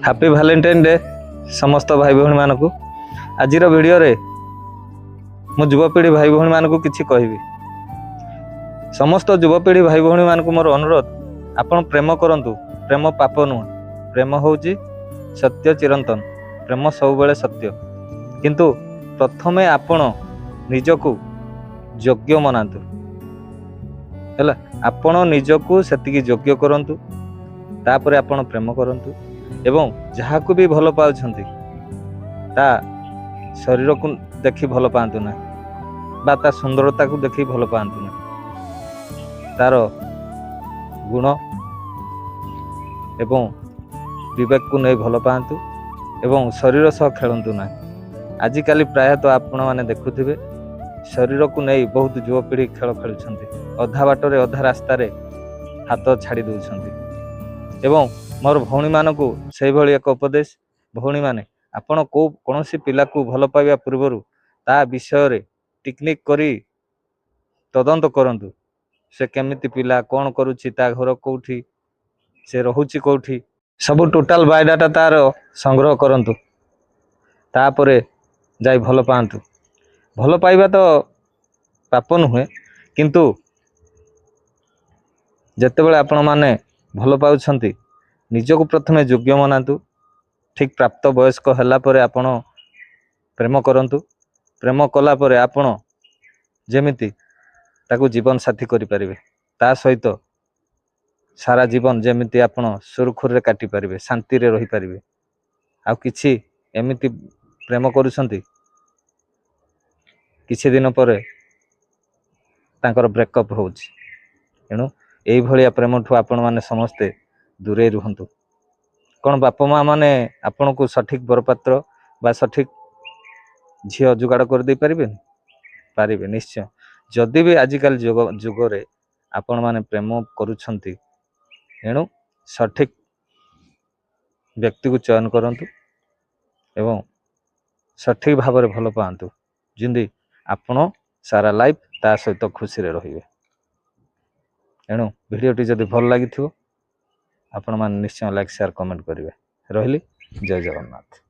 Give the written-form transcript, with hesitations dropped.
Happy Valentine day ସମସ୍ତ ଭାଇ ଭଉଣୀମାନଙ୍କୁ। ଆଜିର ଭିଡ଼ିଓରେ ମୁଁ ଯୁବପିଢ଼ି ଭାଇ ଭଉଣୀମାନଙ୍କୁ କିଛି କହିବି। ସମସ୍ତ ଯୁବପିଢ଼ି ଭାଇ ଭଉଣୀମାନଙ୍କୁ ମୋର ଅନୁରୋଧ, ଆପଣ ପ୍ରେମ କରନ୍ତୁ। ପ୍ରେମ ପାପ ନୁହେଁ। ପ୍ରେମ ହେଉଛି ସତ୍ୟ ଚିରନ୍ତନ। ପ୍ରେମ ସବୁବେଳେ ସତ୍ୟ। କିନ୍ତୁ ପ୍ରଥମେ ଆପଣ ନିଜକୁ ଯୋଗ୍ୟ ମନାନ୍ତୁ। ହେଲା, ଆପଣ ନିଜକୁ ସେତିକି ଯୋଗ୍ୟ କରନ୍ତୁ, ତାପରେ ଆପଣ ପ୍ରେମ କରନ୍ତୁ ଏବଂ ଯାହାକୁ ବି ଭଲ ପାଉଛନ୍ତି, ତା ଶରୀରକୁ ଦେଖି ଭଲ ପାଆନ୍ତୁ ନାହିଁ ବା ତା ସୁନ୍ଦରତାକୁ ଦେଖି ଭଲ ପାଆନ୍ତୁ ନାହିଁ। ତାର ଗୁଣ ଏବଂ ବିବେକକୁ ନେଇ ଭଲ ପାଆନ୍ତୁ ଏବଂ ଶରୀର ସହ ଖେଳନ୍ତୁ ନାହିଁ। ଆଜିକାଲି ପ୍ରାୟତଃ ଆପଣମାନେ ଦେଖୁଥିବେ, ଶରୀରକୁ ନେଇ ବହୁତ ଯୁବପିଢ଼ି ଖେଳ ଖେଳୁଛନ୍ତି। ଅଧା ବାଟରେ, ଅଧା ରାସ୍ତାରେ ହାତ ଛାଡ଼ି ଦେଉଛନ୍ତି। ଏବଂ ମୋର ଭଉଣୀମାନଙ୍କୁ ସେଇଭଳି ଏକ ଉପଦେଶ, ଭଉଣୀମାନେ, ଆପଣ କେଉଁ କୌଣସି ପିଲାକୁ ଭଲ ପାଇବା ପୂର୍ବରୁ ତା ବିଷୟରେ ଟିକିନିଖି କରି ତଦନ୍ତ କରନ୍ତୁ। ସେ କେମିତି ପିଲା, କ'ଣ କରୁଛି, ତା ଘର କେଉଁଠି, ସେ ରହୁଛି କେଉଁଠି, ସବୁ ଟୋଟାଲ ବାୟୋଡାଟା ତାର ସଂଗ୍ରହ କରନ୍ତୁ, ତାପରେ ଯାଇ ଭଲ ପାଆନ୍ତୁ। ଭଲ ପାଇବା ତ ପାପ ନୁହେଁ, କିନ୍ତୁ ଯେତେବେଳେ ଆପଣମାନେ ଭଲ ପାଉଛନ୍ତି, ନିଜକୁ ପ୍ରଥମେ ଯୋଗ୍ୟ ମନାନ୍ତୁ। ଠିକ୍ ପ୍ରାପ୍ତ ବୟସ୍କ ହେଲା ପରେ ଆପଣ ପ୍ରେମ କରନ୍ତୁ। ପ୍ରେମ କଲା ପରେ ଆପଣ ଯେମିତି ତାକୁ ଜୀବନ ସାଥୀ କରିପାରିବେ, ତା ସହିତ ସାରା ଜୀବନ ଯେମିତି ଆପଣ ସୁରୁଖୁରୁରେ କାଟିପାରିବେ, ଶାନ୍ତିରେ ରହିପାରିବେ। ଆଉ କିଛି ଏମିତି ପ୍ରେମ କରୁଛନ୍ତି, କିଛି ଦିନ ପରେ ତାଙ୍କର ବ୍ରେକଅପ୍ ହେଉଛି। ଏଣୁ ଏଇଭଳିଆ ପ୍ରେମଠୁ ଆପଣମାନେ ସମସ୍ତେ ଦୂରେଇ ରୁହନ୍ତୁ। କ'ଣ ବାପା ମା ମାନେ ଆପଣଙ୍କୁ ସଠିକ୍ ବରପାତ୍ର ବା ସଠିକ୍ ଝିଅ ଯୋଗାଡ଼ କରିଦେଇ ପାରିବେନି? ପାରିବେ ନିଶ୍ଚୟ। ଯଦି ବି ଆଜିକାଲି ଯୁଗରେ ଆପଣମାନେ ପ୍ରେମ କରୁଛନ୍ତି, ଏଣୁ ସଠିକ୍ ବ୍ୟକ୍ତିକୁ ଚୟନ କରନ୍ତୁ ଏବଂ ସଠିକ୍ ଭାବରେ ଭଲ ପାଆନ୍ତୁ, ଯେମିତି ଆପଣ ସାରା ଲାଇଫ୍ ତା ସହିତ ଖୁସିରେ ରହିବେ। ଏଣୁ ଭିଡ଼ିଓଟି ଯଦି ଭଲ ଲାଗିଥିବ, ଆପଣମାନେ ନିଶ୍ଚୟ ଲାଇକ୍, ସେୟାର, କମେଣ୍ଟ କରିବେ। ରହିଲି, ଜୟ ଜଗନ୍ନାଥ।